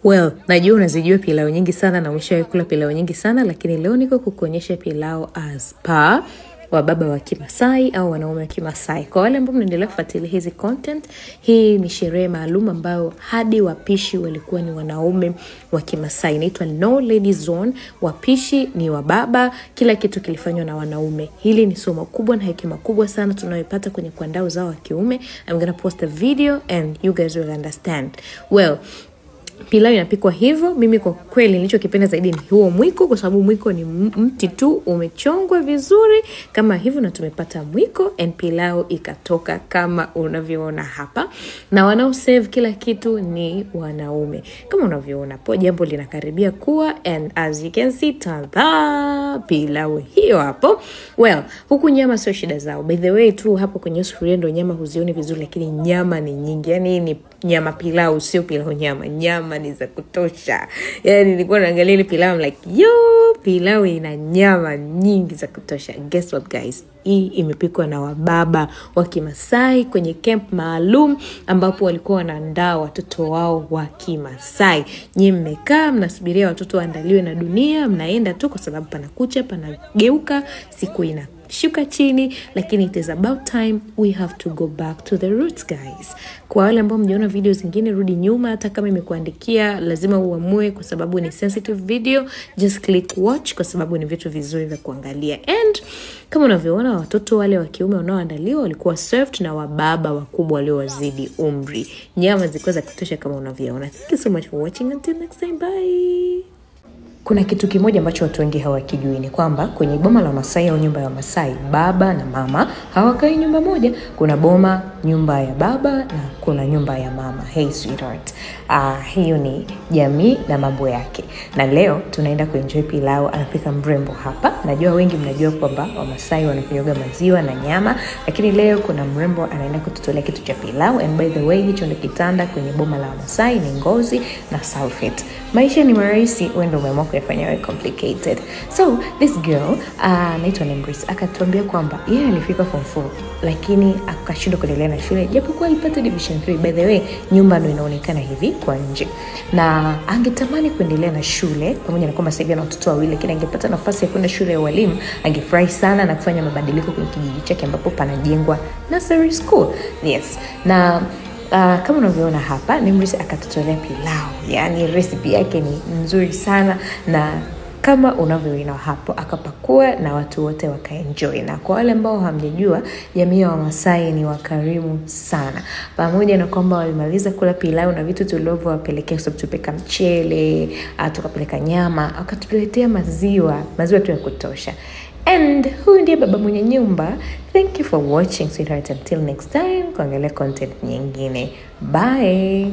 Well, najua unazijua pilau nyingi sana na umeshawahi kula pilau nyingi sana, lakini leo niko kukuonyesha pilau as per wa baba wa Kimasai au wanaume wa Kimasai. Kwa wale ambao mnaendelea kufuatilia hizi content, hii ni sherehe maalum ambayo hadi wapishi walikuwa ni wanaume wa Kimasai. Inaitwa No Ladies Zone. Wapishi ni wa baba, kila kitu kilifanywa na wanaume. Hili ni somo kubwa na hekima kubwa sana tunayoipata kwenye kuandaa uzao wa kiume. I'm gonna post a video and you guys will understand. Well, pilau inapikwa hivyo. Mimi kwa kweli nilichokipenda zaidi ni huo mwiko, kwa sababu mwiko ni mti tu umechongwa vizuri kama hivyo, na tumepata mwiko and pilau ikatoka kama unavyoona hapa. Na wanao save kila kitu ni wanaume kama unavyoona hapo, jambo linakaribia kuwa, and as you can see, tada, pilau hiyo hapo. Well, huku nyama sio shida zao. By the way tu hapo kwenye sufuria ndo nyama huzioni vizuri, lakini nyama ni nyingi. Yani ni nyama pilau, sio pilau nyama. Nyama ni za kutosha. Yani nilikuwa naangalia ile pilau, I'm like, yo, pilau ina nyama nyingi za kutosha. Guess what guys? Hii imepikwa na wababa wa Kimasai kwenye camp maalum ambapo walikuwa wanaandaa watoto wao wa Kimasai. Nyinyi mmekaa mnasubiria watoto waandaliwe na dunia, mnaenda tu kwa sababu panakucha, panageuka, siku ina shuka chini, lakini it is about time we have to go back to the roots guys. Kwa wale ambao mjaona video zingine, rudi nyuma, hata kama imekuandikia lazima uamue kwa sababu ni sensitive video, just click watch kwa sababu ni vitu vizuri vya kuangalia. And kama unavyoona watoto wale wa kiume wanaoandaliwa walikuwa served na wababa wakubwa waliowazidi umri. Nyama zilikuwa za kutosha kama unavyoona. Thank you so much for watching, until next time, bye. Kuna kitu kimoja ambacho watu wengi hawakijui ni kwamba kwenye boma la Masai au nyumba ya Masai, baba na mama hawakai nyumba moja. Kuna boma, nyumba ya baba na kuna nyumba ya mama. Hey sweetheart. Hiyo ni jamii na mambo yake. Na leo tunaenda kuenjoy pilau, anapika mrembo hapa. Najua wengi mnajua kwamba Wamasai wanakunywa maziwa na nyama, lakini leo kuna mrembo anaenda kututolea kitu cha pilau. And by the way, hicho ndio kitanda kwenye boma la Wamasai, ni ngozi na sulfate. Maisha ni marahisi, wewe ndio umeamua kuyafanya yawe complicated. So this girl anaitwa Nembris akatuambia kwamba yeye alifika form 4 lakini akashindwa kuendelea na shule japokuwa alipata division 3. By the way, nyumba ndio inaonekana hivi kwa nje, na angetamani kuendelea na shule pamoja na kwamba sasa hivi ana watoto wawili, lakini angepata nafasi ya kwenda shule ya walimu angefurahi sana na kufanya mabadiliko kwenye kijiji chake ambapo panajengwa nursery school. Yes. Na kama unavyoona hapa, Nimris akatutolea pilau. Yani recipe yake ni nzuri sana, na kama unavyoona hapo akapakua na watu wote wakaenjoy. Na kwa wale ambao hamjajua, jamii ya Wamasai ni wakarimu sana. Pamoja na kwamba walimaliza kula pilau na vitu tulivyowapelekea, kwa sababu tulipeka mchele, tukapeleka nyama, wakatuletea maziwa, maziwa tu ya kutosha. And huyu ndiye baba mwenye nyumba. Thank you for watching sweetheart, until next time, kuangalia content nyingine. Bye.